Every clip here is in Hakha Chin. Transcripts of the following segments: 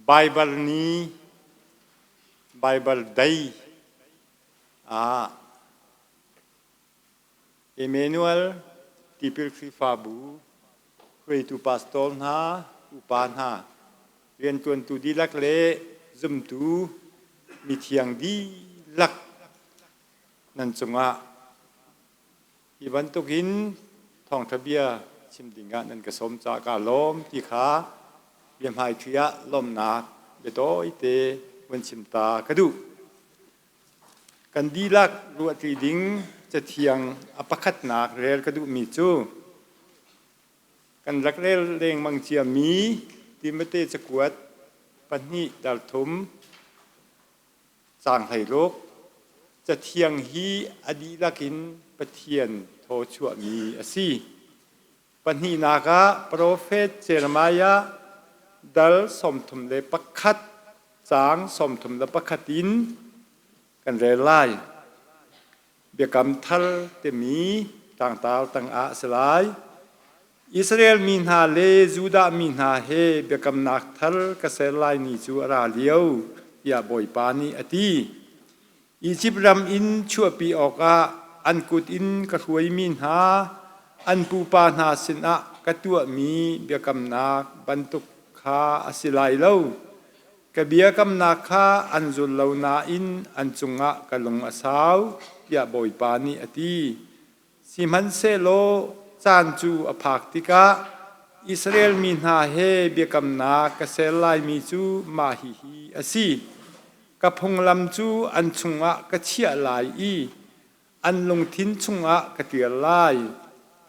Baibal ni, Baibal Day ah Emmanuel Tipil Khrihfabu hruaitu pastor hna, upa hna, rianṭuantu dihlak le zumtu mithiang dihlak nan cungah Hi bantukin thawngṭha bia chim dingah nan ka sawm caah kaa lawm ti kha biahmaiṭhi ah lawmhnak biatawite vun chim ta ka duh. Kan dihlak ruahṭi ding cathiang a pakhatnak rel ka duhmi cu kan rak rel lengmang ciami Timote cakuat pahnih dal thum Caang 16 Cathiang hi a dihlak in Pathian thaw chuahmi a si. Pahnihnak ah profet Jeremiah dal 31 caang 31 in kan rel lai. Biakam Thar timi tlangtar tangah a si lai. Israel mi hna le Judah mi hna he biakamnak thar ka ser lai ni cu a ra lio, tiah Bawipa nih a ti. Izipt ram in chuahpi awkah an kut in ka hruaimi hna an pupa hna sinah ka tuahmi biakamnak bantuk kha a si lai lo. Ka biakamnak kha an zul lo nain an cungah ka lung a sau, tiah Bawipa nih a ti. Sihmanhsehlaw caan cu a phak tikah Israel mi hna he biakamnak ka ser laimi cu mah hihi a si: Ka phunglam cu an chungah ka chiah lai i an lungthin chungah ka ṭial lai.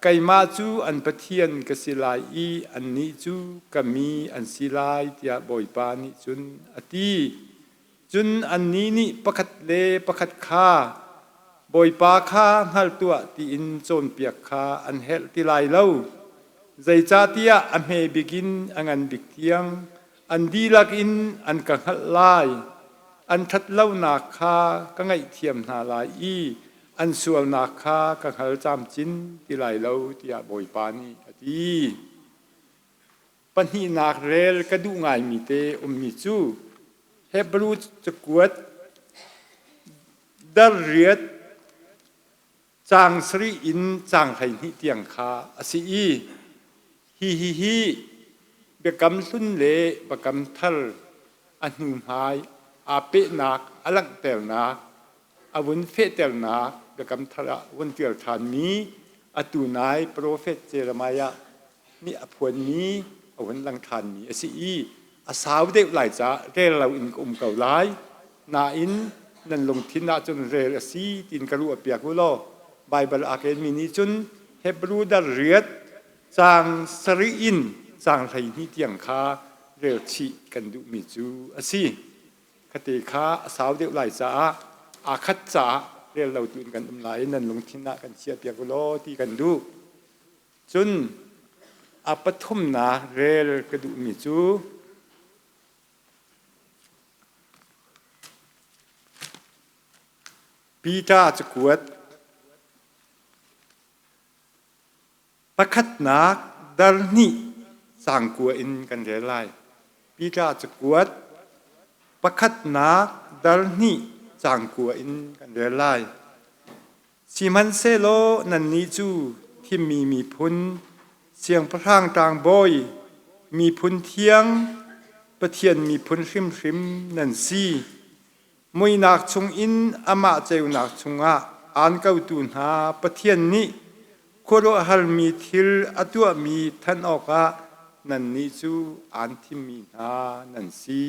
Keimah cu an Pathian ka si lai i annih cu ka mi an si lai, tiah Bawipa nih cun a ti. Cun annih nih pakhat le pakhat kha, Bawipa kha hngal tuah tiin cawnpiak kha an herh ti lai lo. Zeicahtiah a hme bik in a ngan bik tiang an dihlak in an ka hngalh lai. An ṭhatlonak kha ka ngaihthiam hna lai i an sualnak kha ka hngal camcin ti lai lo, tiah Bawipa nih a ti. Pahnihnak rel ka duh ngaimi te ummi cu Hebru cakuat dar riat caang sarih in caang 12 tiang kha a si i hihi hi Biakam Hlun le Biakam Thar a hnuhmai aa pehnak a langhternak a vun fehternak Biakam Thar ah vun ṭial ṭhanmi atu nai profet Jeremiah nih a phuanmi a hun lang ṭhanmi a si i a sau deuh lai caah rel loin ka um ko lai. Nain nan lungthin ahcun rel a si tiin ka ruahpiak u law Baibal aa kenmi nih cun Hebru dar riat caang sarih in caang 12 tiang kha rel chih kan duhmi cu a si. Khate kha a sau deuh lai caah aa khat caah rel lo tu in kan um lai i nan lungthin ah kan chiahpiak u law ti kan duh. Cun a pathumnak rel ka duhmi cu Peter cakuat pakhatnak dar hnih caang kua in kan rel lai. Peter cakuat pakhatnak dar hnih caang kua in kan rel lai. Sihmanhsehlaw nannih cu thimmi miphun, siangpahrang tlangbawi, miphun thiang, Pathian miphun hrimhrim nan si. Muihnak chungin amah ceunak chungah aan kotu hna Pathian nih khuaruahharmi thil a tuahmi thanh awkah nannih cu aan thimmi hna nan si.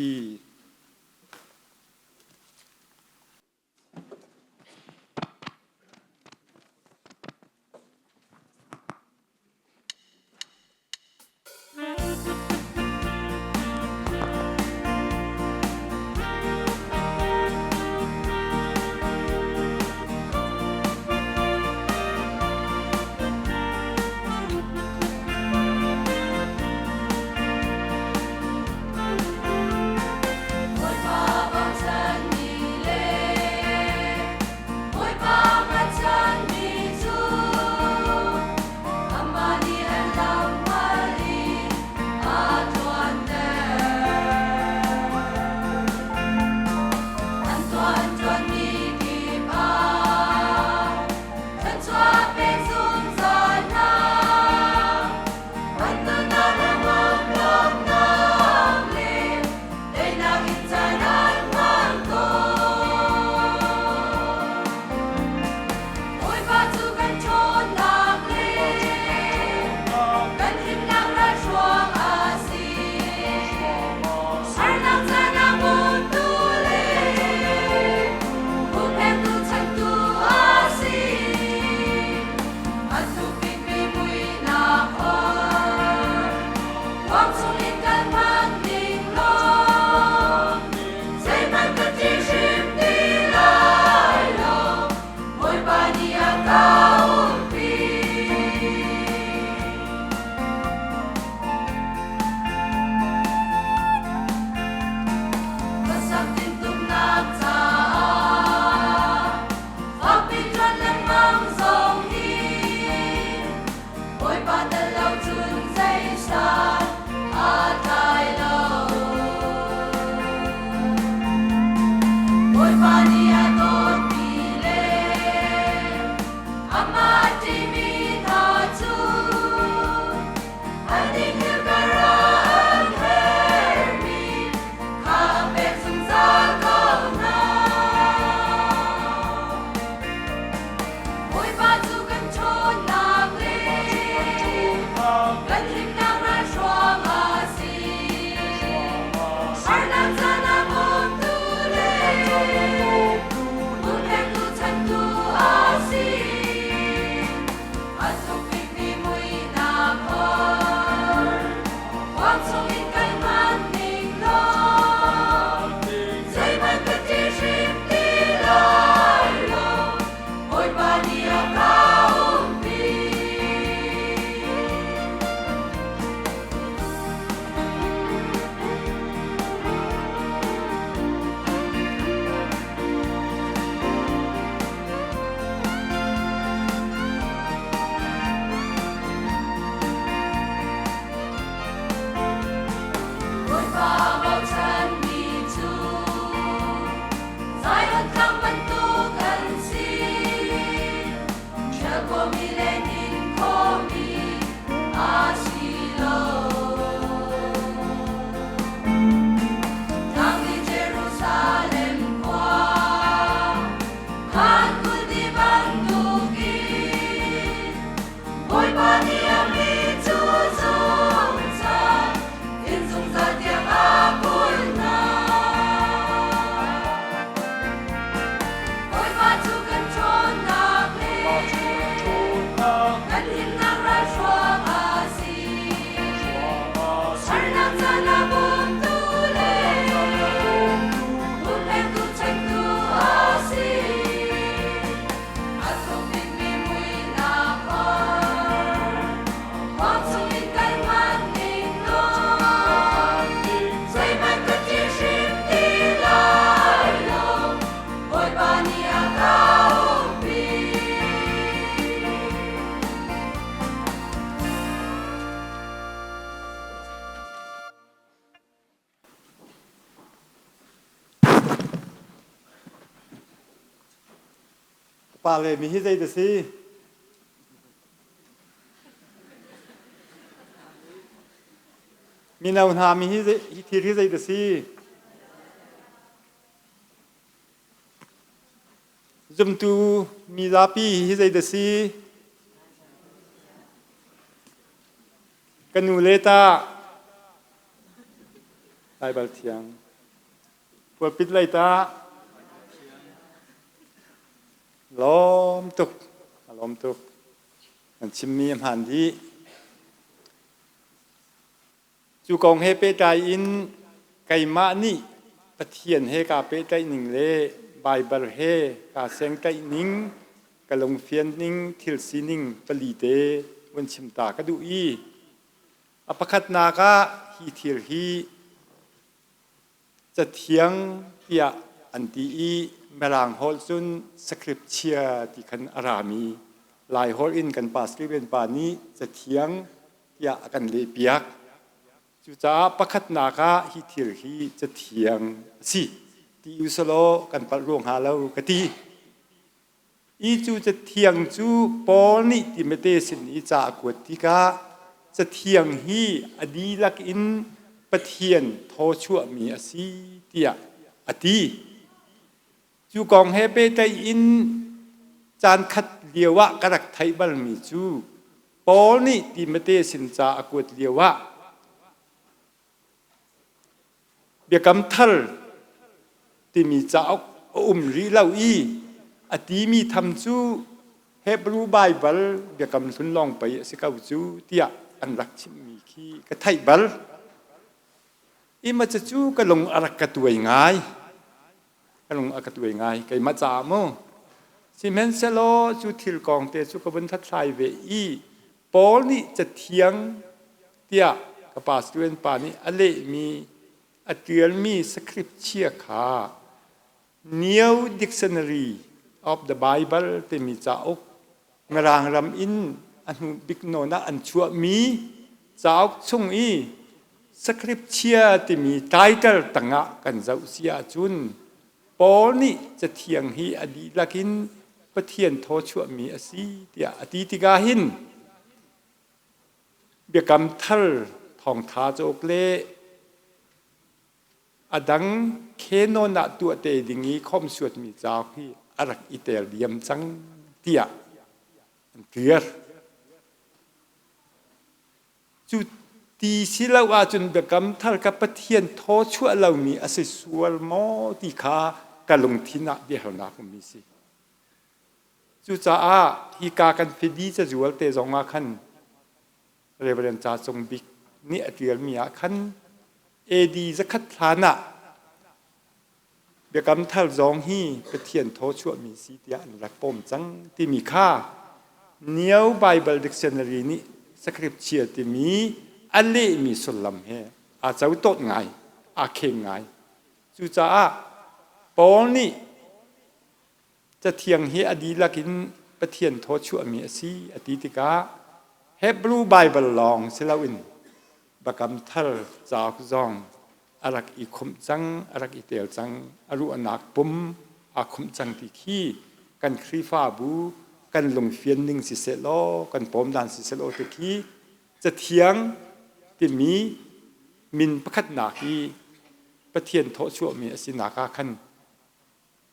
Pale mi hi zei dah si? Mino hna mi hi hi thil hi zei dah si? Zumtu mizapi hi zei dah si? Ka nu le ta Baibal thiang. Pulpit lei ta lawm tuk a lawm tuk nan chimmi a hmaan dih. Cu kong he pehtlai in keimah nih Pathian he kaa pehtlaih ning le Baibal he kaa sengtlaih ning, ka lungfian ning, thil sining pali te vun chim ta ka duh i a pakhatnak ah hi thil hi Cathiang tiah an ti i Mirang holh cun scripture ti khan a rami Laiholh in kan pastor pa nih cathiang tiah a kan lehpiak. Cucaah pakhatnak ah hi thil hi cathiang a si ti usalaw kan palh rua hnga lo ka ti. I cu cathiang cu Paul nih Timote sin i ca a kuat tikah cathiang hi a dihlak in Pathian thawchuahmi a si tiah a ti. Cu kong he pehtlaih in caankhat lioah ka rak theih balmi cu Paul nih Timote sin ca a kuat lioah Biakam Thar timi cauk a um rih lo i a timi tham cu Hebrew Baibal Biakam Hlun lawng pei a si ko cu tiah an rak chimmi khi ka theih bal. Ima cu ka lung a rak ka tuai ngai. Ka lung a ka tuai ngai. Keimah caah mu. Sihmanhsehlaw cu thil kong te cu ka vun hlathlai ve i Paul nih cathiang tiah ka pa student pa nih a lehmi a ṭialmi script chia kha New Dictionary of the Bible timi cauk Mirang ram in a hnu bik nawn ah an chuahmi cauk chung i scripture timi title tangah kan zoh si ahcun Paul nih cathiang hi a dihlak in Pathian thaw chuahmi a si tiah a ti tikah hin Biakam Thar thawngtha cauk le A dang canon ah tuah te ding i khawmhsuatmi cauk hi a rak i tel diam cang tiah an clear. Cu ti si lo ahcun biakam thar kha Pathian thaw chuah lomi a si sual maw ti kha ka lungthin ah biahalnak ummi si. Cucaah hika kan fidi cazual te zong ah khan Reverend Ca Cung Bik nih a ṭialmi ah khan AD zakhat hlan ah Biakam Thar zong hi Pathian thaw chuahmi si tiah an rak pawm cang timi kha Neo Bible Dictionary nih scripture timi a lehmi sullam he aa cotawt ngai, aa kheng ngai. Cucaah Paul nih Cathiang hi a dihlak in Pathian thaw chuahmi a si a ti tikah Hebrew Baibal lawng si loin Biakam Thar cauk zong a rak i khumh cang, a rak i tel cang, a ruahnak pum aa khumh cang ti khi kan Khrihfabu kan lungfian ning siseh law, kan pawmdan siseh law ti khi Cathiang timi min pakhatnak i Pathian thawchuahmi a sinak ah khan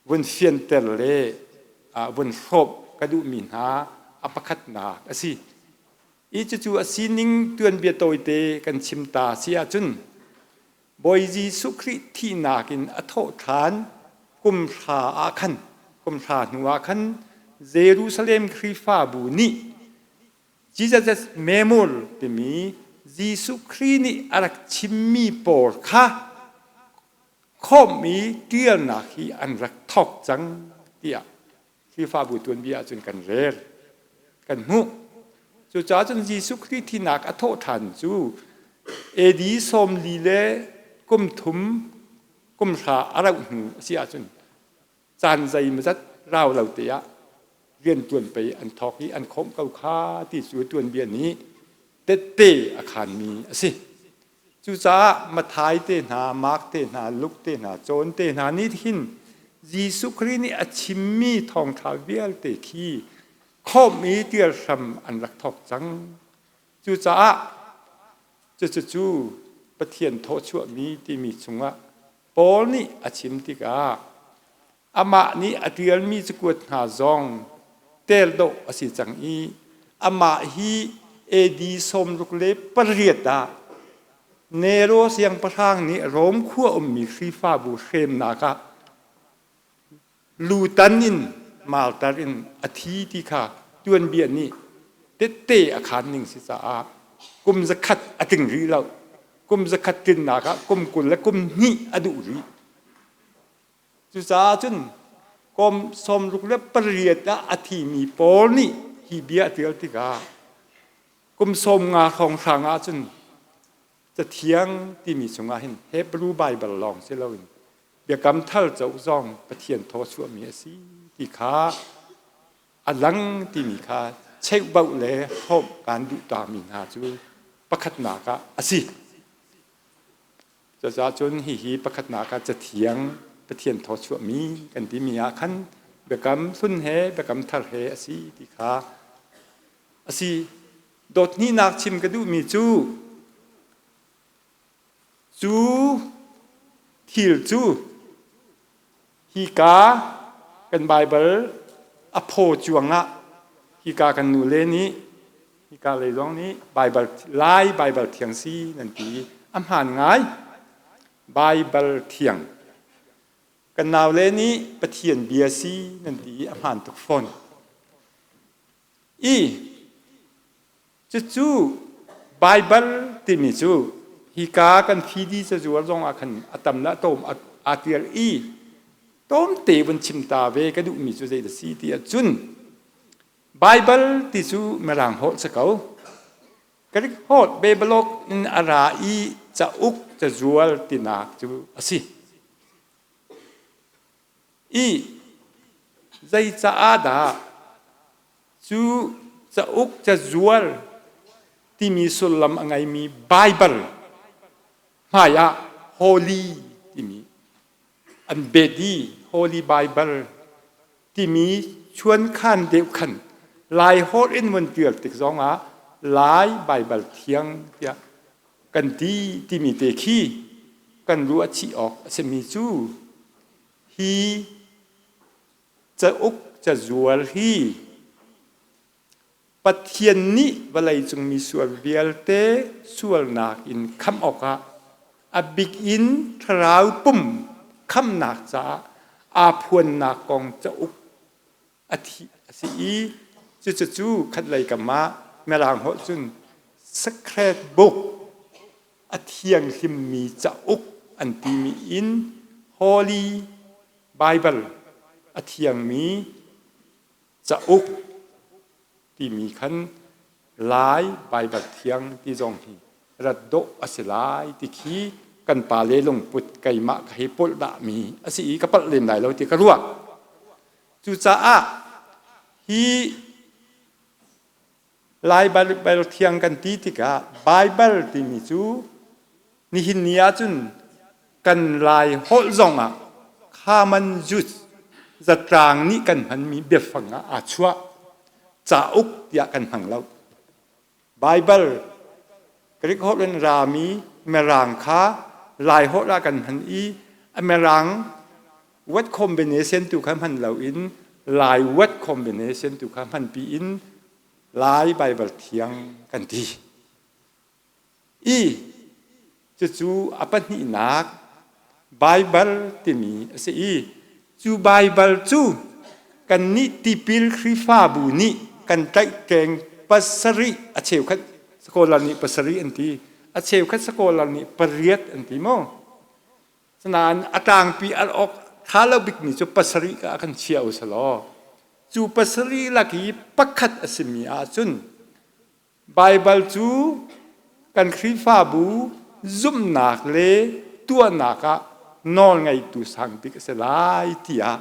vun fianter le vun hrawmh ka duhmi hna a pakhatnak a si. I cucu a sining tuanbia tawite kan chim ta si ahcun Bawi Jesuh Khrih thihnak in a thawhṭhan kum hra ah khan kum hra hnu ah khan Jerusalem Khrihfabu nih Jesus Memorial timi Jesuh Khrih nih a rak chimmi pawl kha khawmh i ṭialnak hi an rak thawk cang tiah Khrihfabu tuanbia ahcun kan rel, kan hmuh. Cucaah cun Jesuh Khrih thinak a thawh ṭhan cu AD 40 le kum thum kum hra a rauh hnu a si ahcun caan zeimawzat rau lo te ah rianṭuan pei an thawk i an khawmh ko kha ti cu tuanbia nih tette a khaanmi a si. Cucaah Matthai te hna, Mark te hna, Luke te hna, John te hna nih hin Jesuh Khrih nih a chimmi thawngṭha vialte khi khawmh i ṭial hram an rak thawk cang. Cucaah cucu Pathian thawchuahmi timi chungah Paul nih a chim tikah amah nih a ṭialmi cakuat hna zong tel dawh a si cang i amah hi AD 68 ah Nero siangpahrang nih Rom khua ummi Khrihfabu hremnak ah lutan in martar in a thi ti kha tuanbia nih tette a khaan ning si caah kum zakhat a tling rih lo. Kum zakhat tlinnak ah kum 20 le kum hnih a duh rih. Cucaah cun kum 68 ah a thimi Paul nih hi bia a ṭial tikah kum 50 hrawnghrang ah cun Cathiang timi chungah hin Hebrew Baibal lawng si loin Biakam Thar cauk zong Pathian thaw chuahmi a si ti kha a lang timi kha cheubauh le hrawmh kaan duh tami hna cu pakhatnak ah a si. Cucaah cun hihi pakhatnak ah Cathiang Pathian thaw chuahmi kan timi ah khan Biakam Hlun he Biakam Thar he a si ti kha a si. Dawthnihnak chim ka duhmi cu cu thil cu hika kan Baibal a phaw cuangah hika kan nule nih hika lei zong nih Baibal Lai Baibal thiang si nan ti a hmaan ngai. Baibal thiang kan naule nih Pathian bia si nan ti a hmaan tuk fawn. I cucu Baibal timi cu hika kan fidi cazual zong ah khan a tam le a tawm aa tial i tlawmte vun chim ta ve ka duhmi cu zei dah si ti ahcun Baibal ti cu Mirang holh si ko. Greek holh Babylon in a ra i cauk cazual tinak cu a si. I zei caah dah cu cauk cazual timi sullam a ngeimi Baibal hmaiah Holy timi an bet i Holy Bible timi chuankhan deuh khan Lai holh in vun ṭial tik zongah Lai Baibal Thiang tiah kan ti timi te khi kan ruah chih awk a simi cu hi cauk cazual hi Pathian nih vawleicung mi sual vialte sualnak in khamh awkah a bik in thlarau pum khamhnak caah aa phuannak kong cauk a thi a si i cucu khatlei kam ah Mirang holh cun sacred book a thianghlimmi cauk an timi in Holy Bible a thiangmi cauk timi khan Lai Baibal Thiang ti zong hi rat dawh a si lai ti khi kan pale lungput keimah ka hei polh dahmi a si i ka palh lem lai lo ti ka ruah. Cucaah hi Lai Baibal Thiang kan ti tikah Baibal timi cu nihin ni ahcun kan Lai holh zongah common use zatlang nih kan hmanmi biafang ah aa chuah. Cauk tiah kan hmang lo. Baibal Greek holh in rami Mirang kha Lai holh ah kan hman i a Mirang word combination tu kha hman loin Lai word combination tu kha hmanpi in Lai Baibal Thiang kan ti. I cucu a pahnihnak Baibal timi a si i cu Baibal cu kannih tipil Khrihfabu nih kan tlaihtleng pasarih a cheukhat scholar nih pasarih an ti a cheukhat scholar nih pariat an ti maw Sinain a tlangpi al awk ṭha lo bikmi cu pasarih ah kan chia u selaw cu pasarih lak i pakhat a simi ahcun Baibal cu kan Khrihfabu zumhnak le tuahnak ah nawlngeitu sang bik a si lai tiah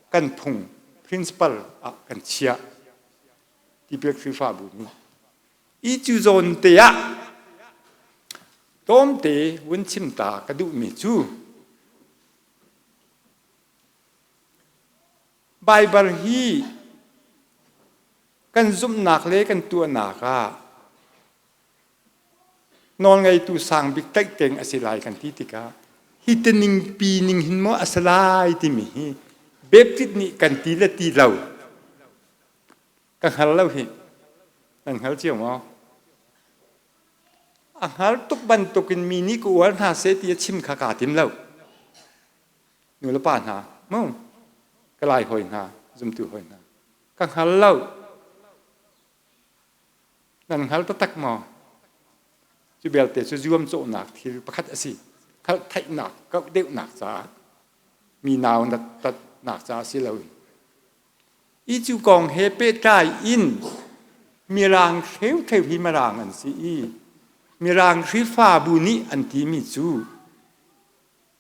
kan phung principle ah kan chiah. Tipil Khrihfabu nih I cu zawn te ah tlawmte vun chim ta ka duhmi cu. Baibal hi kan zumhnak le kan tuahnak ah nawlngeitu sang bik tlaihtleng a si lai kan ti tikah hi tining pi ning hin maw a si lai timi hi Baptist nih kan ti le ti lo ka hngal lo hi. Nan hngal cio maw? A hngal tuk bantukin mi nih ka uar hna seh ti a chim kha kaa tim lo. Nu le pa hna, mu, ka lai hawi hna, zumtu hawi hna, ka hngal lo. Nan hngal taktak maw? Cu belte cu zuamcawhnak thil pakhat a si. Hngalh theihnak, kauh deuhnak caah mi nau na tatnak caah si loin. I cu kong he pehtlai in Mirang hreutheu hi Mirang an si i Mirang Khrihfabu nih an timi cu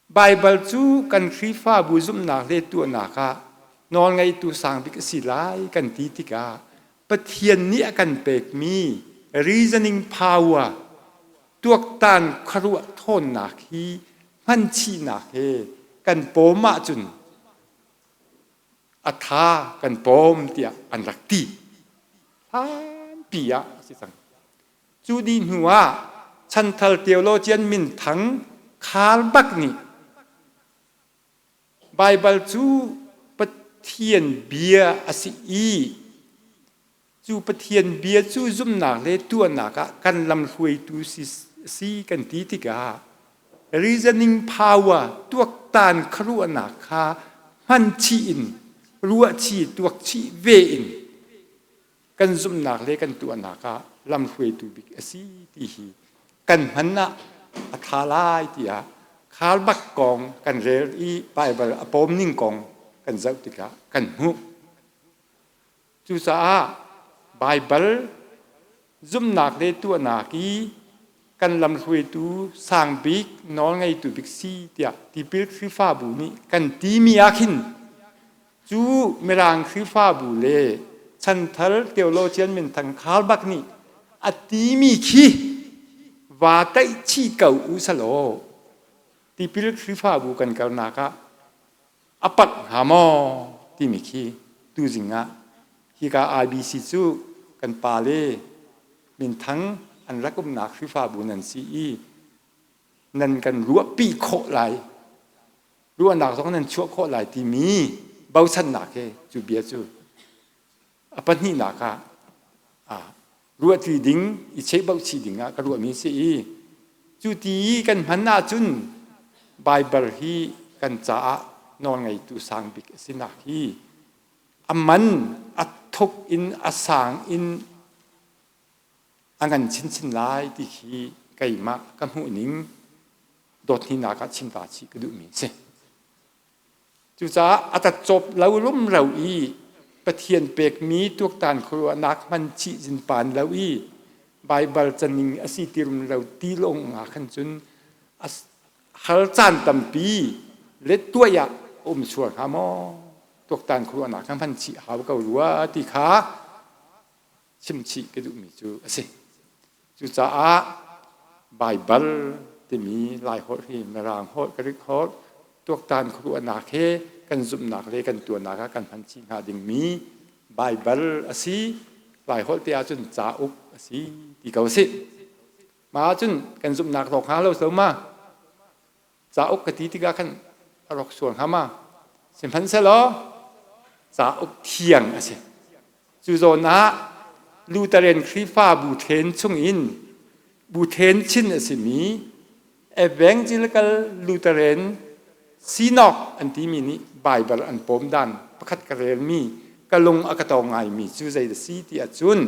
Baibal cu kan Khrihfabu zumhnak le tuahnak ah nawlngeitu sang bik a si lai kan ti tikah Pathian nih a kan pekmi reasoning power tuaktan khuaruah thawnnak hi hmanchihnak he kan pawm ahcun a tha kan pawm tiah an rak ti. Hlanpi ah a si cang. Cu dih hnu ah chanthar theologian minthang Karl Barth nih Baibal cu Pathian bia a si i cu Pathian bia cu zumhnak le tuahnak ah kan lamhruaitu si kan ti tikah reasoning power tuaktan khuaruahnak kha hmanchih in ruahchih tuakchih ve in kan zumhnak le kan tuahnak ah lamhruaitu bik a si ti hi kan hman ah a ṭha lai tiah Karl Barth kong kan rel i Baibal a pawm ning kong kan zoh tikah kan hmuh. Cucaah Baibal zumhnak le tuahnak i kan lamhruaitu sang bik nawlngeitu bik si tiah tipil Khrihfabu nih kan timi ah khin Cu Mirang Khrihfabu le chanthar theologian minthang Karl Barth nih a timi khi vaa taihchih ko u selaw tipil Khrihfabu kan kalnak ah a palh hnga maw timi khi tuzing ah hika IBC cu kan pale minthang an rak umnak Khrihfabu nan si i nan kan ruahpi khawh lai ruahnak zong nan chuah khawh lai timi bochannak he cu bia cu a pahnihnak ah ruahṭi ding i chehbauhchih ding ah ka ruahmi si i cu ti i kan hman ahcun Baibal hi kan caah nawlngeitu sang bik a sinak hi a man a thuk in a sang in a ngan chinchin lai ti khi keimah ka hmuhning dawthnihnak ah chim ta chih ka duhmi a si. Cucaah a tatcawp lo rumro i Pathian pekmi tuaktan khuaruahnak hman chih zinpan lo i Baibal caning a si ti rumro ti lawng ah khan cun hal caan tampi let tuai ah a um sual hnga maw tuaktan khuaruahnak khan hman chih hau ko rua ti kha chimchih ka duhmi cu a si. Cucaah Baibal timi Laiholh hi Mirang holh, Greek holh tuaktan khuaruahnak he kan zumhnak le kan tuahnak ah kan hman chih hnga dingmi Baibal a si. Laiholh te ahcun cauk a si ti ko a si. Mah ahcun kan zumhnak rawk hnga lo so ma Cauk ka ti tikah khan a rawk sual hnga ma? Sihmanhsehlaw cauk thiang a si. Cu zawn ah Lutheran Khrihfabu then chungin bu then chin a simi Evangelical Lutheran Synod an timi nih Baibal an pawm dan pakhat ka relmi ka lung a ka tawng ngaimi cu zei a si ti ahcun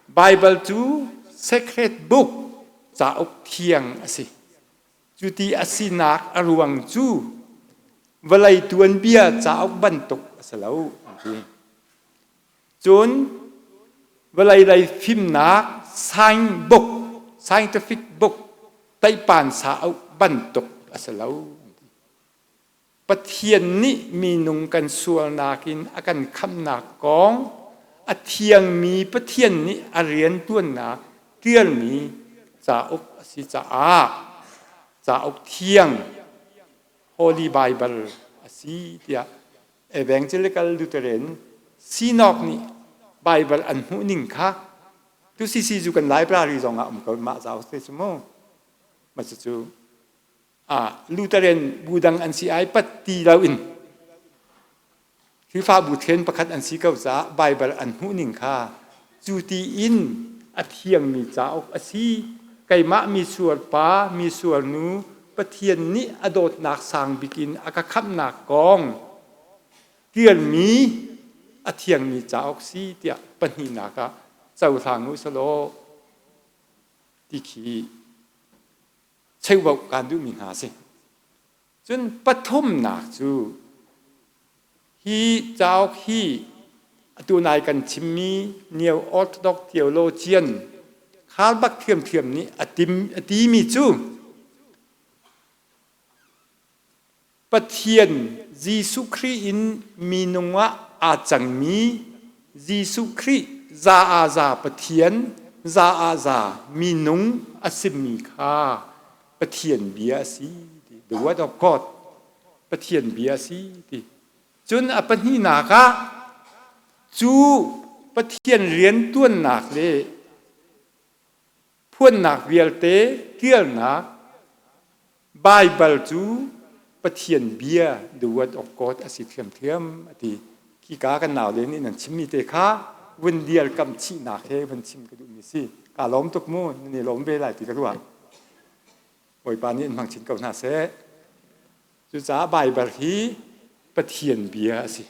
Baibal cu sacred book cauk thiang a si. Cuti a sinak a ruang cu vawlei tuanbia cauk bantuk a si lo an ti. Cun vawlei lei fimnak science book, scientific book, taipan sauk bantuk a si lo an ti. Pathian nih minung kan sualnak in a kan khamhnak kong a thiangmi Pathian nih a rianṭuannak ṭialmi cauk a si caah cauk thiang Holy Bible a si. si tiah Evangelical Lutheran Synod nih Baibal an hmuh ning kha tu CC cu kan library zong ah um ko mah zau te cu mu ma cu Lutheran bu dang an si ai pat ti lo in Khrihfabu then pakhat an si ko caah Baibal an hmuh ning kha cu ti in a thiangmi cauk a si. Keimah misual pa, misual nu, Pathian nih a dawtnak sang bik in a ka khamhnak kong tialmi a thiangmi cauk si tiah pahnihnak ah cohlang u selaw ti khi cheuhbauh kaan duhmi hna a si. Cun pathumnak cu hi cauk hi atu nai kan chimmi Neo Orthodox theologian Karl Barth thiamthiam nih a tim a timi cu Pathian Jesuh Khrih in minung ah aa cangmi Jesuh Khrih za ah za Pathian za ah za minung a simi kha Pathian bia a si ti the word of God Pathian bia a si ti cun a pahnihnak ah cu Pathian riantuannak le phuannak vialte tialnak Baibal cu Pathian bia the word of God a si thiamthiam a ti khika kan nau le nih nan chimmi te kha vun dialkam chihnak he vun chim ka duhmi si ka lawm tuk mu nan i lawm ve lai ti ka ruah Bawipa nih in hmang chin ko hna seh cucaah Baibal hi Pathian bia a si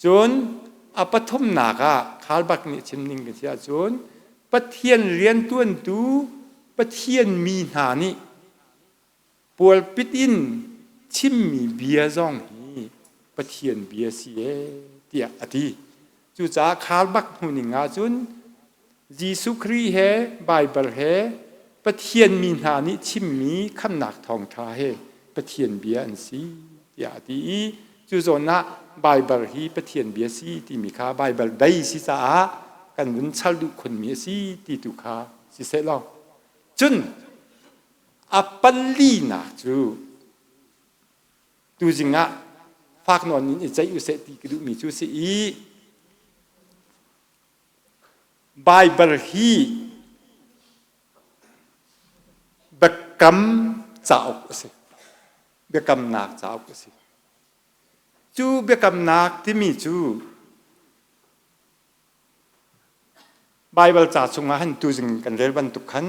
cun a pathumnak ah Karl nih chim ning kan si ahcun Pathian riantuantu Pathian mi hna nih Pualpit in chimmi bia zong hi Pathian bia si ee tiah a ti. Cucaah Karl Barth hmuhning ahcun Jesuh Khrih he Baibal he Pathian mi hna nih chimmi khamnak thawngṭha he Pathian bia an si tiah a ti i cu zawn ah Baibal hi Pathian bia si timi kha Baibal dei si caah kan vun chal duh khunmi a si ti tu kha siseh law cun A palinak cu tuzing ah fak nawn in i ceih useh ti ka duhmi cu si i Baibal hi biakam cauk a si. Biakamnak cauk a si. Cu biakamnak timi cu Baibal ca chungah han tuzing kan rel bantuk khan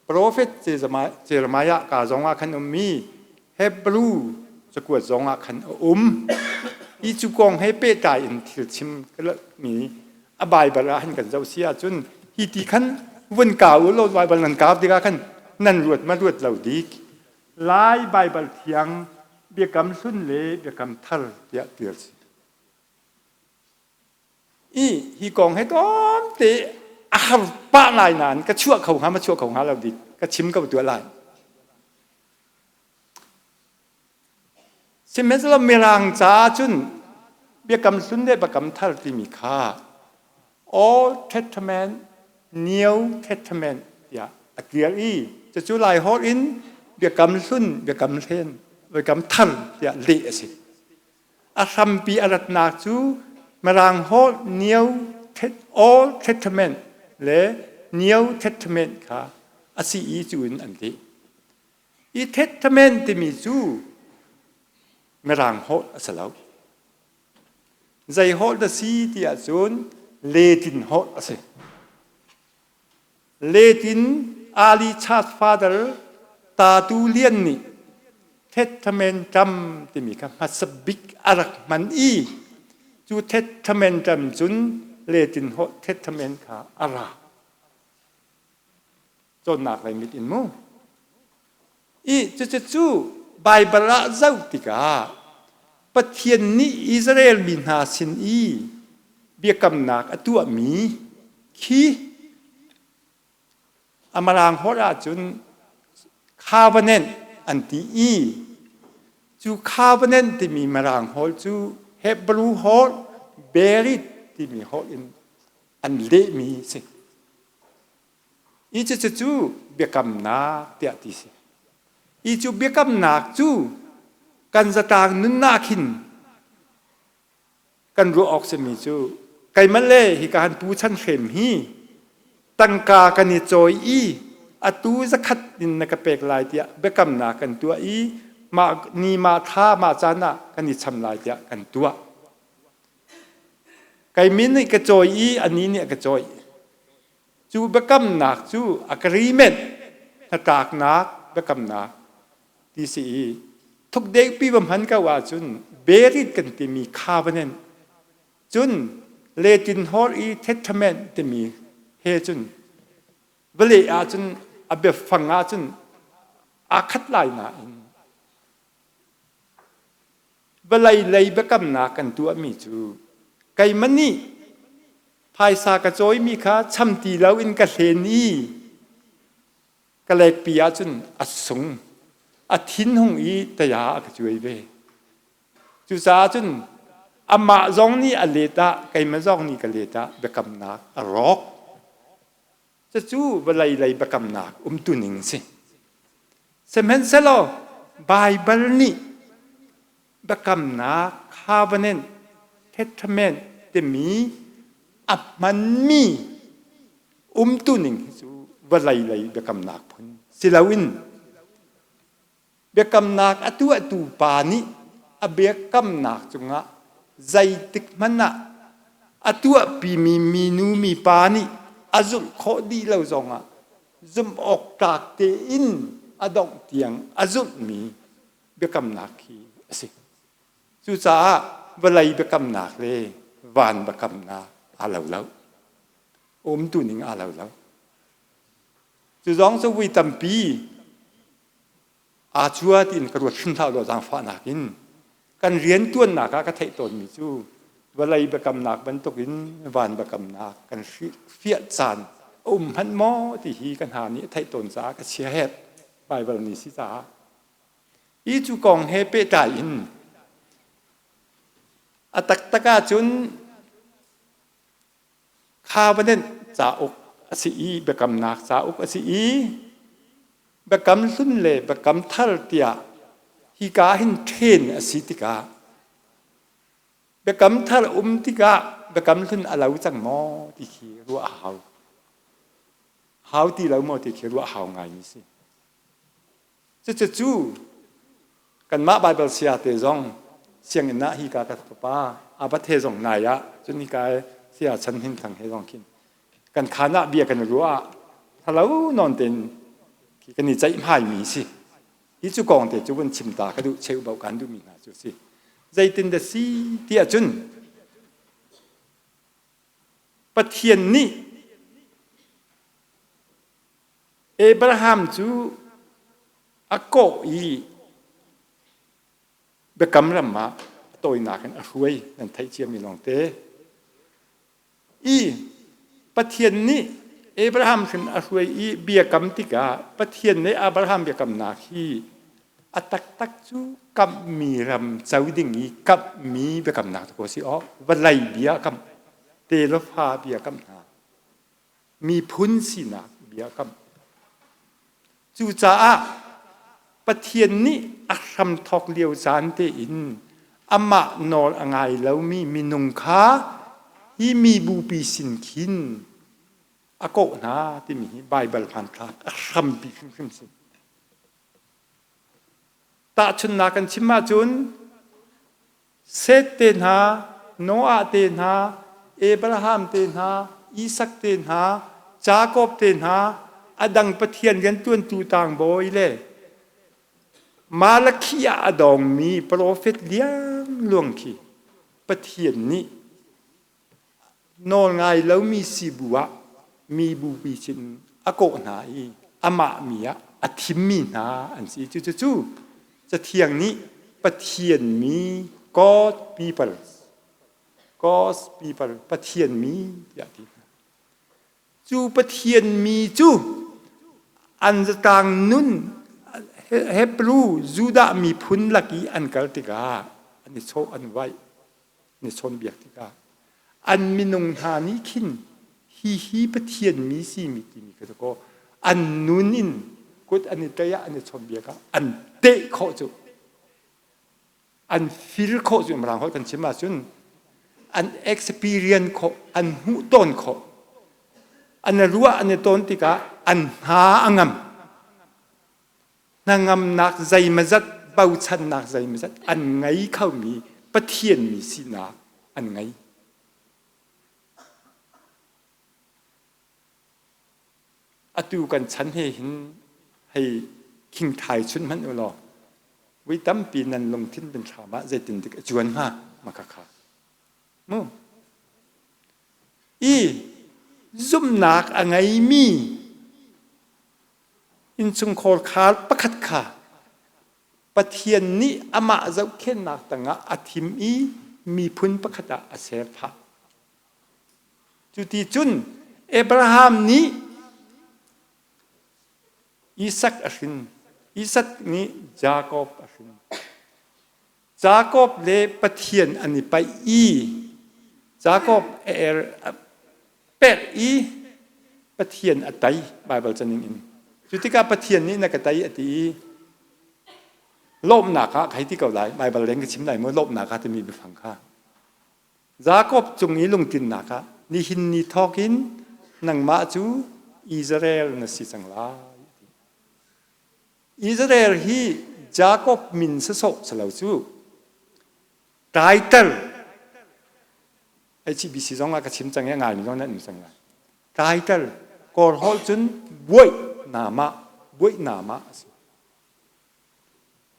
profet Jeremiah ka zongah khan ummi Hebrew cakuat zongah khan a um. Hi cu kong he pehtlai in thil chim mi a Baibal ah han kan zoh si ahcun hi ti khan vun kau u law Baibal nan kau tikah khan nan ruat ma ruat lo dik. Lai Baibal thiang biakam hlun le biakam thar tiah tial si. I hi kong he tlawmte a har pah lai nain ka chuah kho hnga ma chuah kho hnga lo dik ka chim ko tuah lai. Sihmanhsehlaw Mirang caah cun biakam hlun le biakam thar timi kha Old Testament, New Testament tiah a tial i cucu Lai holh in biakam hlun, biakam hlen, biakam thar tiah leh a si. A hrampi a ratnak cu Mirang holh New Old Testament le New Testament kha a si i cu in an ti. I Testament timi cu Mirang holh a si lo. Zei holh dah si ti ahcun Latin holh a si. Latin Ali Church Father Tatu Lian nih Testamentum timi kha hmasa bik a rak hman i cu Testamentum cun Latin holh Testament kha a ra. Cawnnak lei mit in mu. I cucu cu Baibal ah zoh tikah Pathian nih Israel mi hna sin i biakamnak a tuahmi khi a Mirang holh ahcun covenant an ti i cu covenant timi Mirang holh cu Hebrew holh berit timi holh in an lehmi si. Hi cucu cu biakamnak tiah ti si. Hi cu biakamnak cu Kan zatlang nunnak hin kan ruah awk simi cu keimah le hika han pu chan hrem hi tangka kan i cawi i atu zakhat in na ka pek lai tiah biakamnak kan tuah i mah ni mah thla mah caan ah kan i cham lai tiah kan tuah. Kei min nih ka cawi i anih nih a ka cawi. Cu biakamnak cu agreement hnatlaknak biakamnak ti si i thukdeuhpi va hman ko ahcun berit kan timi covenant cun Latin holh i testament timi he cun vawlei ahcun a biafang ahcun aa khat lai nain Vawlei lei biakamnak kan tuahmi cu keimah nih phaisa ka cawimi kha cham ti loin ka hlen i ka lekpi ahcun a sung, a thinhung i taya a ka cuai ve. Cucaah cun amah zong nih a let ah keimah zong nih ka let ah biakamnak a rawk. Cucu vawlei lei biakamnak umtuning si. Sihmanhsehlaw Baibal nih biakamnak covenant testament timi a hmanmi umtuning hi cu vawlei lei biakamnak phun si loin Biakamnak a tuahtu pa nih a biakamnak cungah zeitik hmanh ah a tuahpimi minu mipa nih a zulh khawh dih lo zongah zumh awk tlak tein a dongh tiang a zulhmi biakamnak khi a si. Cucaah vawlei biakamnak le van biakamnak aa lo lo. Umtu ning aa lo lo. Cu zong cu vui tampi aa cua tiin ka ruat hrim hlah law zaangfahnak in kan riantuannak ah ka theih tawnmi cu vawlei biakamnak bantukin van biakamnak kan fiah caan a um hmanh maw ti hi ka hna nih a theih tawn caah ka chia het Baibal ni si caah hi cu kong he pehtlai in a taktak ahcun Covenant cauk a si i biakamnak cauk a si i biakam hlun le biakam thar tiah hika hin ṭhen a si tikah biakam thar um tikah biakam hlun a lo cang maw ti khi ruah a hau. Hau ti lo maw ti khi ruah a hau ngaimi si. Cucu kanmah Baibal saya te zong sianginn ah hika ka fapa Abat he zong nai ah cun hika saya Chan Hnin Thang he zong khin kan khaan ah bia kan ruah ah thalo nawn tein kan i ceihmai mi si. Hi cu kong te cu vun chim ta ka duh cheu bau kan duhmi hna cu si. Zeitin dah si ti ahcun Pathian nih Abraham cu a kawh i biakam ram ah a tawinak in a hruai nan theih ciami lawngte. I Pathian nih Abraham hrim a hruai i biakam tikah Pathian nih Abraham biakamnak hi a taktak cu kamhmi ram co ding i kamhmi biakamnak cu si awk vawlei bia kam te le fa bia kam hna miphun sinak biakam. Cucaah Pathian nih a hramthawk lio caan tein amah nawl a ngai lomi minung kha hi mi bupi sin khin a kawh hna timi hi Baibal hmanthlak a hrampi hrimhrim si. Tahchunhnak kan chim ahcun Seth te hna, Noah te hna, Abraham te hna, Isak te hna, Jakob te hna, a dang Pathian rianṭuantu tlangbawi le Malakhi ah a dawngmi profet liangluang khi Pathian nih Nawlngai lomi sibu ah mi bupi sin a kawh hna i amah mi ah a thimmi hna an si. Cucu Cathiang nih Pathian mi God people, God's people, Pathian mi tiah a ti hna. Cu Pathian mi cu an zatlang nun Hebrew Judah miphun lak i an kal tikah an i chawh an vaih. na chawnbiak tikah an minung hna nih khin hihi Pathian mi simi timi kha kaw an nun in kut an i tlaih ah an i chawnbiak ah an teh khawh cu. An feel khawh cu Mirang holh kan chim ahcun an experience khawh, an hmuh tawn khawh. An i ruah an i tawn tikah an hna a ngam. Hnangamnak zeimazat, bochannak zeimazat an ngei khomi Pathian mi sinak an ngei. Atu kan chan he hin hei khingthai chun hmanh u law vui tampi nan lungthin bin thlam ah zeitindik a cuan hnga makhakha mu i zumhnak a ngeimi innchungkhar khar pakhat kha Pathian nih amah zohkhenhnak tangah a thim i miphun pakhat ah a ser phah. Cuti cun Abraham nih Isak a hrin. Isak nih Jakob a hrin. Jakob le Pathian an i paih i Jakob a er a perh i Pathian a tei Baibal caning in. Cu tikah Pathian nih na ka tei a ti i lawmhnak ah ka hei ti ko lai. Baibal leng ka chim lai maw lawmhnak ah timi biafang kha. Jakob cung i lungtlinnak ah nihin ni thawk in nangmah cu Israel na si cang lai. Israel hi Jakob min sasawh si lo cu title HBC zong ah ka chim cang i a ngaimi zong nan um cang lai. Title Kawl holh cun buaih nama buaih nama a si.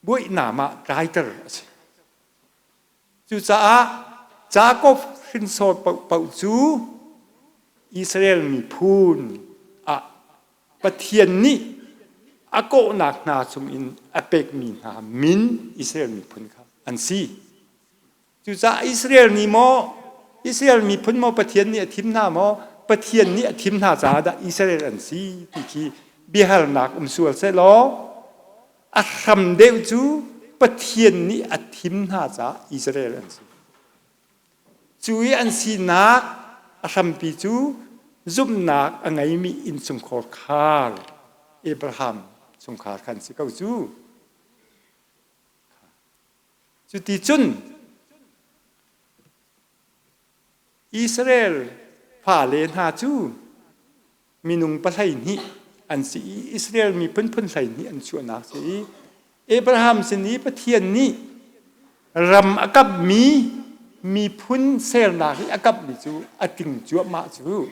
Buaih nama title a si. Cucaah Jakob hrinsor paohpaoh cu Israel miphun ah Pathian nih a kawhnak hna chungin a pekmi hna min Israel miphun kha an si. Cucaah Israel nih maw Israel miphun maw Pathian nih a thim hna maw Pathian nih a thim hna caah dah Israel an si ti khi biahalnak um sual sehlaw A hram deuh cu Pathian nih a thim hna caah Israel an si. Cu i an sinak a hrampi cu zumhnak a ngeimi innchungkhar khar Abraham chungkhar khan si ko cu. Cuti cun Israel fale hna cu minung pahleihnih an si i Israel mi phunphun 12 an chuahnak si i Abraham sin i Pathian nih ram a kapmi miphun sernak i a kapmi cu a tling cuahmah cu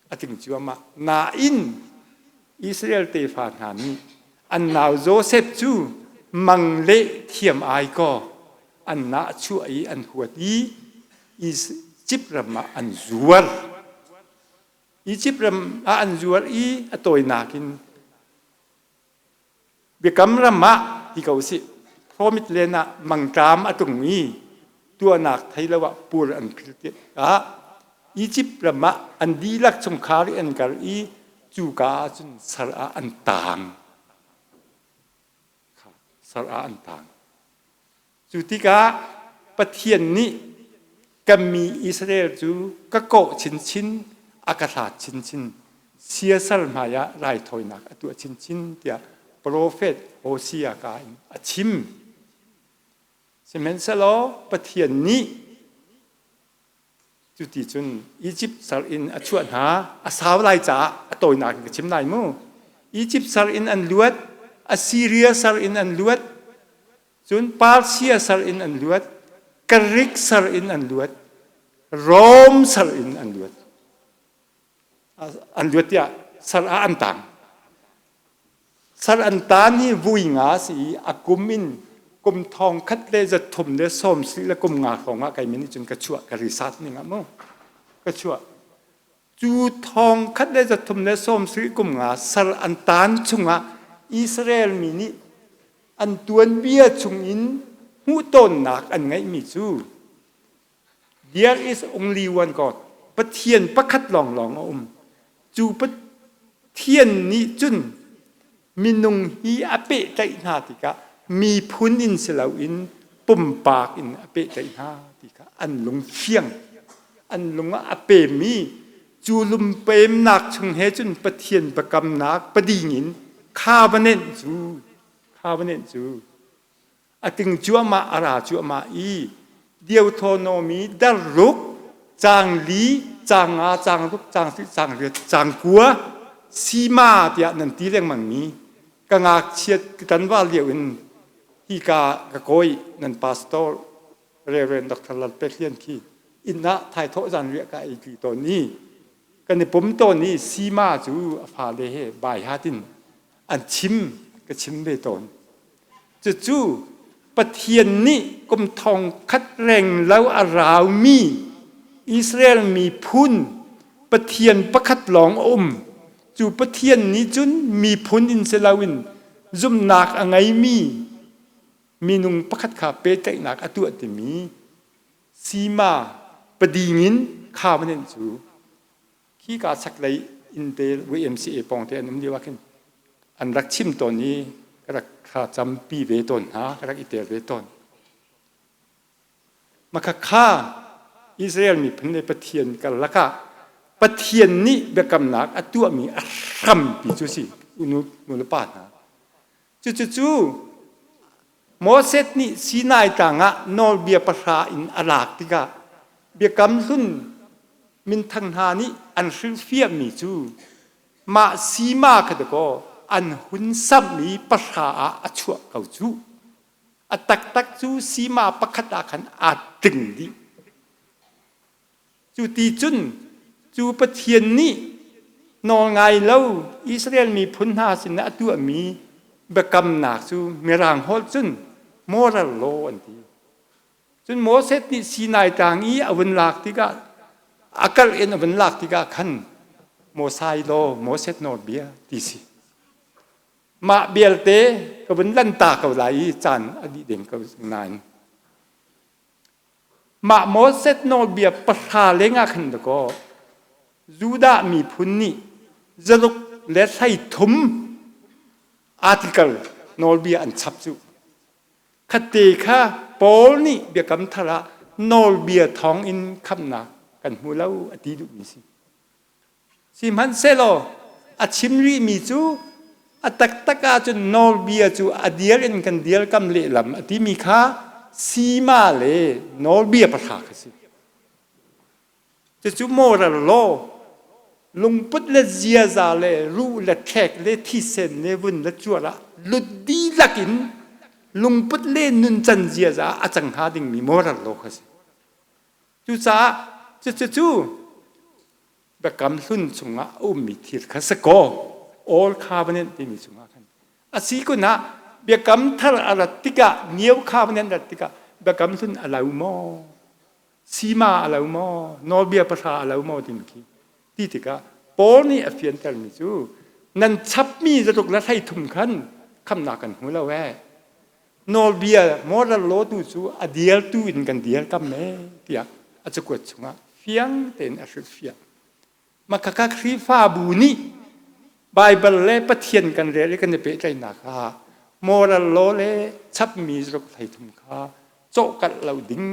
a tling cuahmah nain Israel tefa hna nih an nau Joseph cu mang leh thiam ai kaw an nah chuah i an huat i Egypt ram ah an zuar. Egypt ram ah an zuar i a tawinak in biakam ram ah ti ko sih Promised Land ah mangṭam a tlung i tuahnak thei lo ah pur an phil tikah Egypt ram ah an dihlak chungkhar i an kal i cuka ah cun sal ah an taang. Sal ah an taang. Cu tikah Pathian nih kan mi Israel cu ka kawh chinchin, a ka hlat chinchin, siasal hmaiah raithawinak a tuah chinchin tiah profet Hosea ka in a chim. Sihmanhsehlaw Pathian nih cuti cun Izipt sal in a chuah hna a sau lai caah a tawinak in ka chim lai mu. Izipt sal in an luat, Assyria sal in an luat, Cun Persia sal in an luat, Greek sal in an luat, Rome sal in an luat. An luat tiah sal ah an tang. Sal an tan hi vui nga si i a kum in kum thong khat le za thum le sawm si le kum nga hrawng ah kai min cun ka chuah ka research ning ah mu ka chuah cu thong khat le za thum le sawm si kum nga sal an tan chungah Israel mi nih An tuanbia chungin hmuhtonnak an ngeihmi cu There is only one God. Pathian pakhat lawnglawng a um. Cu Pathian nih cun minung hi a pehtlaih hna tikah miphun in si loin pumpak in a pehtlaih hna ti kha an lung fiang. An lung ah a pem i cu lumpemnak chung he cun Pathian biakamnak pading in covenant cu covenant cu A ting cuahmah, a ra cuahmah i Deuteronomy darruk, caang li, caang nga, caang ruk, caang sarih, caang riat, caang kua, sima tiah nan ti lengmangmi ka ngakchiat ka tlanval lio in hika ka kawi nan pastor Reverend Dr. Lal Pek Lian khi inn ah thaithawh zan riah ka ei ṭi tawn i kan i pum tawn i sima cu a fale he baihat in an chim ka chim ve tawn. Cucu Pathian nih kum thong khat reng lo a raumi Israel miphun Pathian pakhat lawng a um. Cu Pathian nih cun miphun in si loin zumhnak a ngeimi minung pakhat kha pehtlaihnak a tuah timi sima pading in covenant cu khika chaklei innte YMCA pawng te an um lio ah khin an rak chim tawn i ka rak thla campi ve tawn hna, ka rak i tel ve tawn. Makhakha Israel miphun le Pathian karlak ah Pathian nih biakamnak a tuahmi a hrampi cu si nu le pa hna. Cucu Moses nih Sinai tlang ah nawlbia pahra in a lak tikah Biakam Hlun minthang hna nih an hrilhfiahmi cu mah sima kha dakaw an hun samh i pahra ah a chuah ko cuh. A taktak cu sima pakhat ah khan aa tling dih. Cu ti cun cu Pathian nih nawlngai lo Israel miphun hna sinah a tuahmi biakamnak cu Mirang holh cun moral law an ti. Cun Moses nih Sinai tlang i a vun lak tikah a kalh in a vun lak tikah khan Mosai law Moses nawlbia ti si. Mah belte ka vun lanta ko lai i caan a dih deng ko nain Mah Moses nawlbia pahra lengah khan dakaw Judah miphun nih zaruk le 13 article nawlbia an chap cu. Khatte kha Paul nih biakam thar ah nawlbia thawng in khamhnak kan hmu lo a ti duhmi si. Sihmanhsehlaw a chim rihmi cu a taktak ahcun nawlbia cu a dial in kan dialkam lehlam a timi kha sima le nawlbia pahra kha si. Cucu moral law, lungput le ziaza le ruh le thlek le thisen le vun le cuar ah lut dihlak in lungput le nuncan ziaza a cang hnga dingmi moral law kha si. Cucaah cucu Biakam Hlun chungah a ummi thil kha si kaw Old Covenant timi chungah khan a si kun ah Biakam Thar a rat tikah New Covenant rat tikah Biakam Hlun a lo maw Sima a lo maw Nawlbia pahra a lo maw timi khi ti tikah Paul nih a fiantermi cu nan chapmi zaruk le 33 khan khamnak kan hmu lo ee nawlbia moral law tu cu a dialtu in kan dialkam e tiah a cakuat chungah fiang tein a hrilhfiah. Makhakha Khrihfabu nih Baibal le Pathian kan rel i kan i pehtlaihnak ah moral law le chapmi zaruk 33 kha cawhkalh lo ding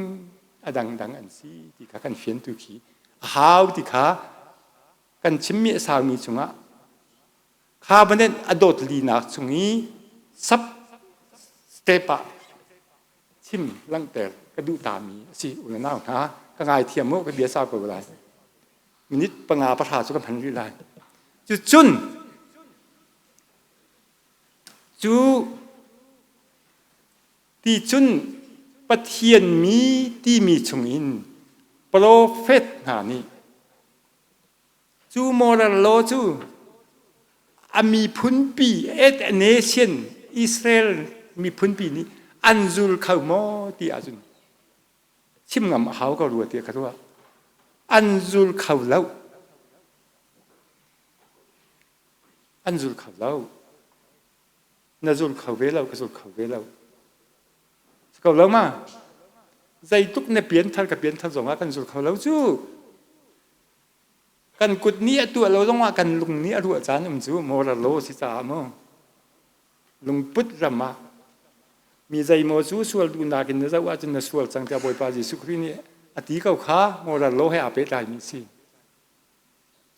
a dangdang an si ti kha kan fiantu khi a hau ti kha kan chimmi a saumi chungah Covenant a dawt linak chung i sub step ah chim langhter ka duh tami a si u le nau hna ka ngaithiam mu ka bia sau ko lai minute panga pahra cu ka hman rih lai cucun cu ti cun Pathian mi timi chungin profet hna nih Cu moral law cu a miphunpi at a nation Israel miphunpi nih an zul kho maw ti ahcun chim ngam a hau ko rua tiah ka ruah. An zul kho lo. An zul kho lo. Na zul kho ve lo, ka zul kho ve lo. Ko lo ma? Zeitluk na pianthar ka pianthar zongah kan zul kho lo cu. Kan kut nih a tuah lo zongah kan lung nih a ruah caan um cu moral law si caah mu. Lungput ram ah mi zeimaw cu sual duhnak in na zoh ahcun na sual cang tiah Bawipa Jesuh Khrih nih a ti ko kha moral law he aa pehtlaimi a si.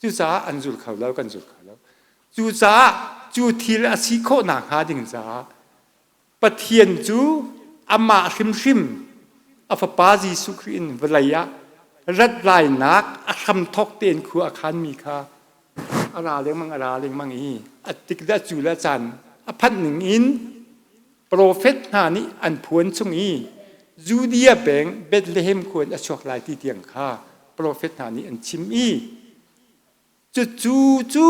Cucaah an zul kho lo, kan zul kho lo. Cucaah cu thil a si khawh nakhnga ding caah Pathian cu amah hrimhrim a fapa Jesuh Khrih in vawlei ah rat lainak a hramthawk tein khua a khanmi kha a ra lengmang a ra lengmang i a tik le a cu le a caan a phanh ning in profet hna nih an phuan chung i Judea peng Bethlehem khua in a chuak lai ti tiang kha profet hna nih an chim i Cucu cu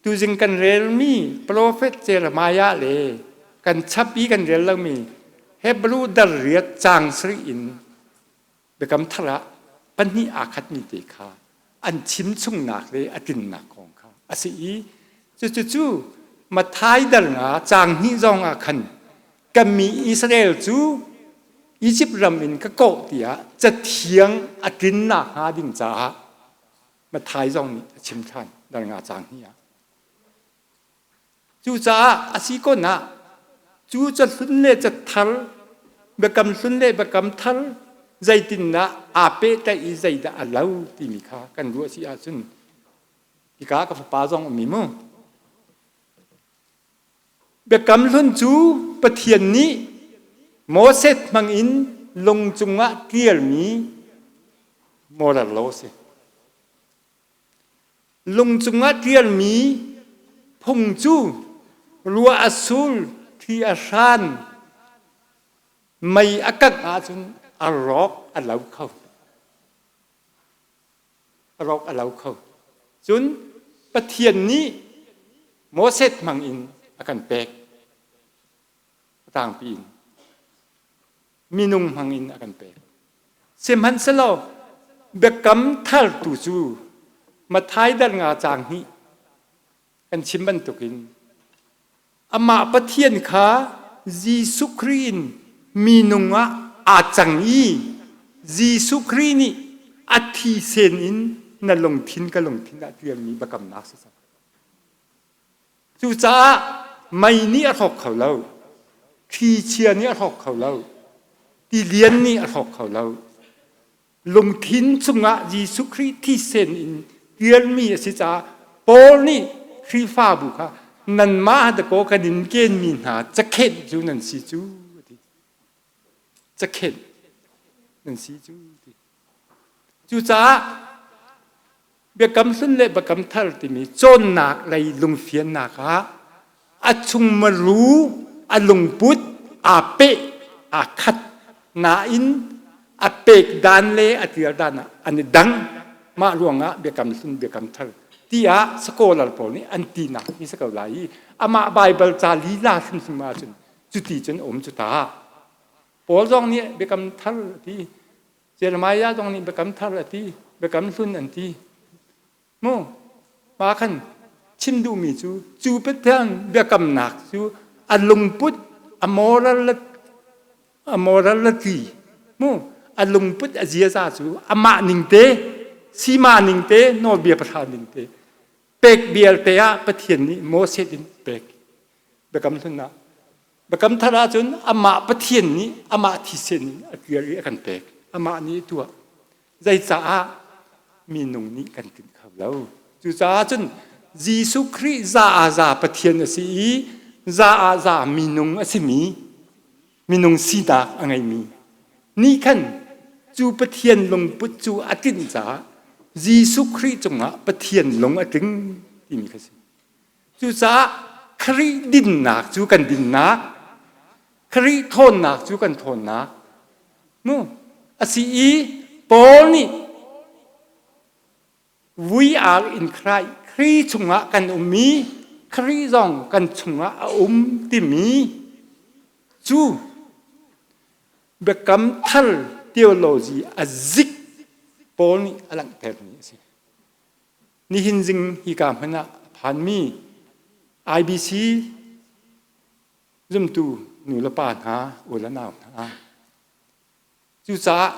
tuzing kan relmi profet Jeremiah le kan chap i kan rel lomi Hebrew dar riat caang sarih in Biakam Thar ah pahnih aa khatmi te kha an chim chungnak le a tlinnak kong kha a si i cucu cu Matthai dal nga caang hnih zong ah khan kan mi Israel cu Izipt ram in ka kawh tiah cathiang a tlinnak hnga ding caah Matthai zong nih a chim ṭhan dal nga caang hnih ah. Cucaah a si kon ah cu cahlun le cathar biakam hlun le biakam thar zeitindah aa pehtlaih i zeidah a lo timi kha kan ruah si ahcun hika ka fapa zong um i mu. Biakam hlun cu Pathian nih Moses hmangin lung cungah ṭialmi moral law a si. Lung cungah ṭialmi phung cu ruah a sul, thli a hran, mei a kangh ahcun a rawk a lo kho. A rawk a lo kho. Cun Pathian nih Moses hmang in a kan pek. A tlangpi in. Minung hmang in a kan pek. Sihmanhsehlaw biakam thar tu cu Matthai dal nga caang hnih kan chim bantukin Amah Pathian kha Jesuh Khrih in minung ah aa cang i Jesuh Khrih nih a thisen in na lungthin ka lungthin ah ṭialmi biakamnak si cang. Cucaah mei nih a hrawk kho lo, thlichia nih a hrawk kho lo, tilian nih a hrawk kho lo. Lungthin chungah Jesuh Khrih thisen in ṭialmi a si caah Paul nih Khrihfabu kha nanmah dakaw kan in kenmi hna cakhenh cu nan si cu a ti. Cakhenh nan si cu a ti. Cucaah Biakam Hlun le Biakam Thar timi cawnnak lei lungfiannak ah a chungmaru a lungput aa peh aa khat nain a pek dan le a tial dan ah an i dang. Mah ruangah Biakam Hlun Biakam Thar tiah scholar pawl nih an tinak hi si ko lai i amah Baibal ca lila hrimhrim ahcun cuti cun a um cu ta. Paul zong nih Biakam Thar a ti. Jeremiah zong nih biakam thar a ti, biakam hlun an ti. Mu, pa khan chim duhmi cu cu Pathian biakamnak cu a lungput a moral a morality mu a lungput a ziaza cu amah ning te sima ning te nawlbia pahra ning te pek vialte ah Pathian nih Moses in pek biakam hlun ah Biakam Thar ahcun amah Pathian nih amah thisen in a ṭial i a kan pek. Amah nih a tuah. Zeicaah minung nih kan tlinh kho lo. Cucaah cun Jesuh Khrih za ah za Pathian a si i za ah za minung a simi minung sinak a ngeimi nih khan cu Pathian lungput cu a tlinh caah Jesuh Khrih cungah Pathian lung a tling timi kha si. Cucaah Khrih dinnak cu kan dinnak, Khrih ṭhawnnak cu kan ṭhawnnak. Mu a si i Paul nih we are in Christ, Khrih chungah kan um i Khrih zong kan chungah a um timi cu biakam thar theology a zik Paul nih a langhtermi a si. Nihin zing hika hmanh ah a phanmi IBC zumtu nu le pa hna, u le nau hna. Cucaah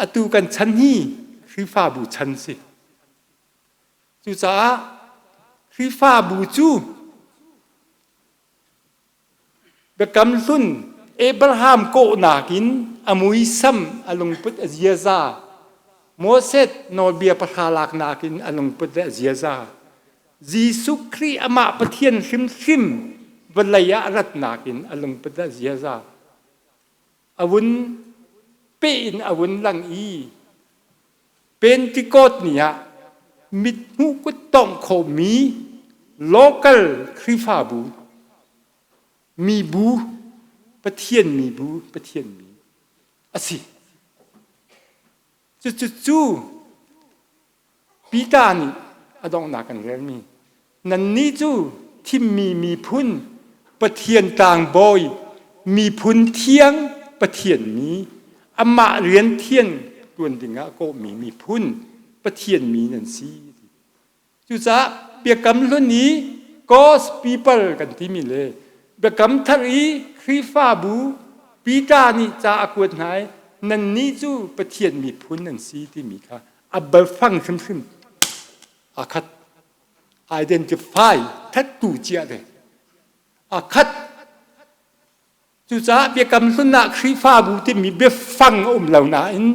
atu kan chan hi Khrihfabu chan si. Cucaah Khrihfabu cu Biakam Hlun Abraham kawhnak in a muisam, a lungput, a ziaza, Moses nawlbia pahra laknak in a lungput le a ziaza, Jesuh Khrih amah Pathian hrimhrim. vawlei ah a ratnak in a lungput a ziaza a vun peh in a vun lang i Pentecost ni ah mithmuh kuttongh khawhmi local Khrihfabu mibu Pathian mibu Pathian mi a si. Cucu Peter nih a donghnak kan relmi nannih cu thimmi miphun Pathian tlangbawi miphun thiang Pathian mi amah rian thian tuan dingah kawhmi miphun Pathian mi nan si. Cucaah Biakam Hlun i God's people kan timi le Biakam Thar i Khrihfabu Peter nih ca a kuat hna i nannih cu Pathian miphun nan si timi kha a biafang hrimhrim aa khat. Identify thattu cia ve. Aa khat. Cucaah Biakam Hlun ah Khrihfabu timi biafang a um lo nain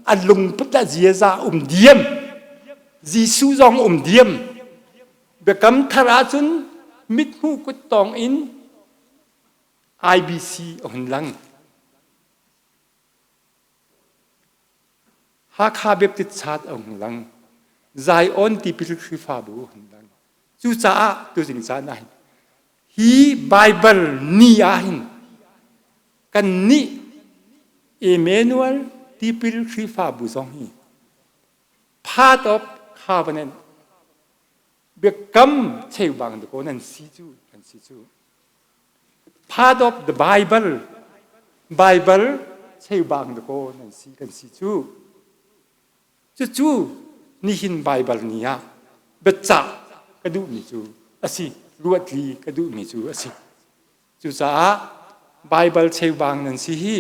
a lungput a ziaza um diam. Jesuh zong um diam. Biakam Thar ahcun mithmuh kuttawng in IBC a hun lang. Hakha Baptist Church a hung lang. Zion Tipil Khrihfabu a hun lang. Cucaah tuzing caan ah hin Hi Baibal ni ah hin kannih Emmanuel tipil Khrihfabu zong hi part of covenant biakam cheubang dakaw nan si cu kan si cu part of the Bible Bible cheubang dakaw nan si kan si cu Cucu nihin Baibal ni ah biacah ka duhmi cu a si, ruatli ka duhmi cu a si. Cucaah Baibal cheubang nan si hi,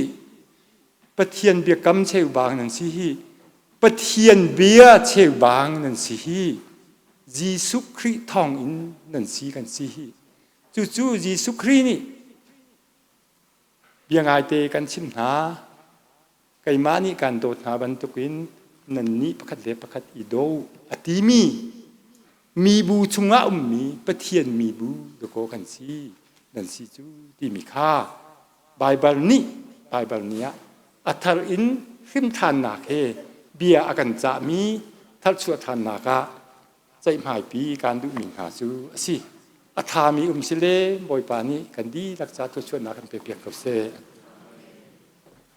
Pathian biakam cheubang nan si hi, Pathian bia cheubang nan si hi, Jesuh Khrih thawngin nan si kan si hi. Cucu Jesuh Khrih nih bia ngaite kan chimh hna. Keimah nih kaan dawt hna bantukin nannih pakhat le pakhat i daw a timi mibu chungah ummi Pathian mibu dakaw kan si nan si cu timi kha Baibal nih Baibal nih ah a thar in hrimthannak he bia a kan cahmi tharchuah ṭhannak ah ceihmaipi kaan duhmi hna cu a si. A ṭhami um sile Bawipa nih kan dihlak ca thluachuahnak kan pekpiak ko seh.